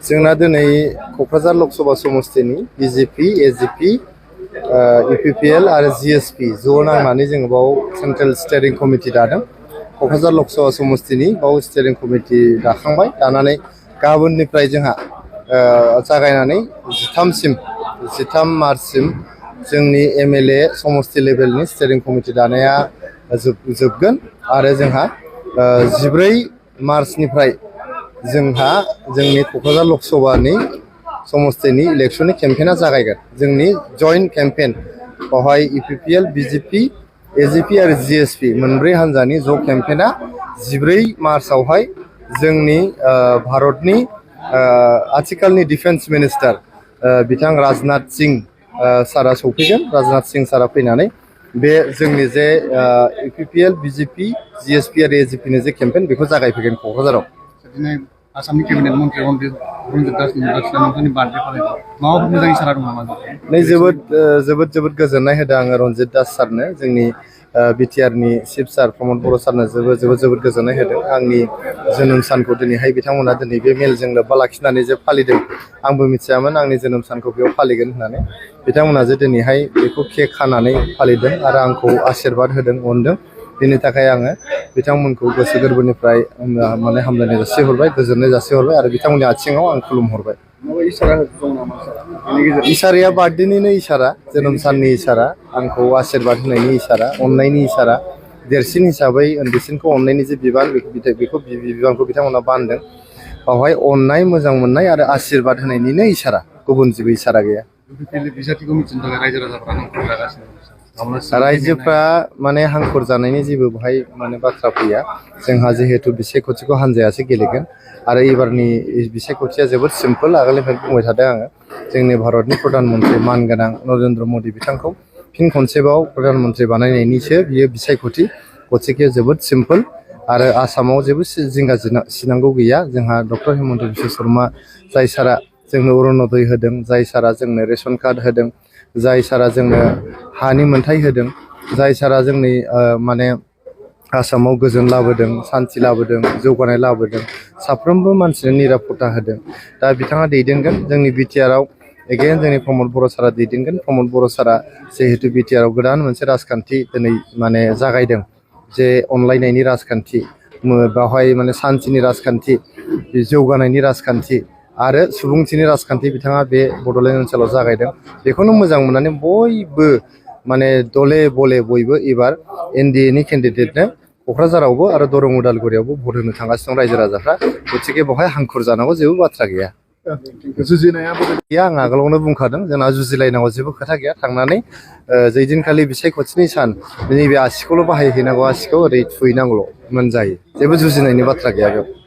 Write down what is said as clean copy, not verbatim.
जोंना दिनै क'क्राझार लकसभा समस्तिनि बिजेपि एजिपि इउपिपिएल आरो जिएसपि ज' नांनानै जोङो बाव सेन्ट्रेल स्टेरिं कमिटि दादों। क'क्राझार लकसभा समस्तिनि बाव स्टेरिं कमिटि दाखांबाय। दानानै गाबोननिफ्राय जोंहा जागायनानै 13 मार्चसिम जोंनि एमएलए समस्ति लेभेलनि स्टेरिं कमिटि दानाया जोबगोन आरो जोंहा 14 मार्चनिफ्राय जोंहा जोंनि क'क्राझार लकसभानि समस्तिनि इलेक्शननि केम्पेना जागायगोन। जोंनि जइन्ट केम्पेन बावहाय इउपिपिएल बिजेपि एजिपि आरो जिएसपि मोनब्रै हान्जानि ज' केम्पेना 14 मार्चआवहाय जोंनि भारतनि आथिखालनि डिफेन्स मिनिस्टार बिथां राजनाथ सिं सारा सौफैगोन। राजनाथ सिं सारा फैनानै बे जोंनि जे इउपिपिएल बिजेपि जिएसपि आरो एजिपिनि जे केम्पेन बेखौ जागायफैगोन क'क्राझाराव। आसामनि केबिनेट मन्थ्रि रन्जित दासनि नोंथांनि बार्थडे फालिनाय माबाफोर मोजां इसारा दं नामा? नै जोबोद गोजोननाय होदों आङो रन्जित दास सारनो, जोंनि बिटिआरनि चिफ सार प्रमद बर' सारनो जोबोद गोजोननाय होदों। आंनि जोनोम सानखौ दिनैहाय बिथांमोना दिनै बे मेलजों लोब्बा लाखिनानै जे फालिदों, आंबो मिथियामोन आंनि जोनोम सानखौ बेयाव फालिगोन होननानै। बिथांमोना जे दिनैहाय बेखौ केक खानानै फालिदों आरो आंखौ आशीर्बाद होदों, अनदों। बेनि थाखाय आङो बिथांमोनखौ गोसो गोरबोनिफ्राय माने हामलायनाय जासिहरबाय, गोजोननाय जासिहरबाय आरो बिथांमोननि आथिङाव आं खुलुमहरबाय। इसाराया बार्थडेनिनो इसारा, जोनोम साननि इसारा, आंखौ आशीर्बाद होनायनि इसारा, अननायनि इसारा। देरसिन हिसाबै उन्दैसिनखौ अननायनि जे बिबान बेखौ बिबानखौ बिथांमोना बानदों। बावहाय अननाय, मोजां मोननाय आरो आशीर्बाद होनायनिनो इसारा, गुबुन जेबो इसारा गैया। रायजोफ्रा माने हांखुर जानायनि जेबो बेवहाय माने बाथ्रा फैया। जोंहा जिहेतु बिसायख'थिखौ हान्जायासो गेलेगोन आरो एबारनि बिसायख'थिया जोबोद सिम्पोल। आगोलनिफ्राय बुंबाय थादों आङो, जोंनि भारतनि प्रधान मन्त्रि मानगोनां नरेन्द्र मदि बिथांखौ फिन खनसेबाव प्रधान मन्त्रि बानायनायनिसो बियो बिसायख'थि। गतिके जोबोद सिम्पोल आरो आसामाव जेबो जिंगा सिनांगौ गैया। जोंहा डक्टर हेमन्त बिश्व शर्मा जाय सारा जोंनो अरुण'दय होदों, जाय सारा जोंनो रेशन कार्ड होदों, जाय सारा जोंनो हानि मोन्थाय होदों, जाय सारा जोंनि माने आसामाव गोजोन लाबोदों, सान्थि लाबोदों, जौगानाय लाबोदों, साफ्रोमबो मानसिनो निरापत्ता होदों। दा बिथाङा दैदेनगोन जोंनि बिटिआरआव। एगेन जोंनि प्रमद बर' सारा दैदेनगोन। प्रमद बर' सारा जिहेतु बिटिआरआव गोदान मोनसे राजखान्थि दिनै माने जागायदों, जे अनलायनायनि राजखान्थि, बावहाय माने सान्थिनि राजखान्थि, जौगानायनि राजखान्थि आरो सुबुंथिनि राजखान्थि बिथाङा बे बड'लेण्ड ओनसोलाव जागायदों। बेखौनो मोजां मोननानै बयबो माने दले बले बयबो एबार एनडिएनि केन्डिडेटनो क'क्राझारावबो आरो दरं उदालगुरियावबो भट होनो थांगासिनो दं रायजो राजाफ्रा। गतिके बेवहाय हांखुर जानांगौ जेबो बाथ्रा गैया। आं आगोलावनो बुंखादों, जोंना जुजिलायनांगौ जेबो खोथा गैया। थांनानै जैदिनखालि बिसायख'थिनि सान नैबे आसिखौल' बाहायहैनांगौ, आसिखौ ओरै थुहैनांगौल' मोनजायो। जेबो जुजिनायनि बाथ्रा गैया बेयाव।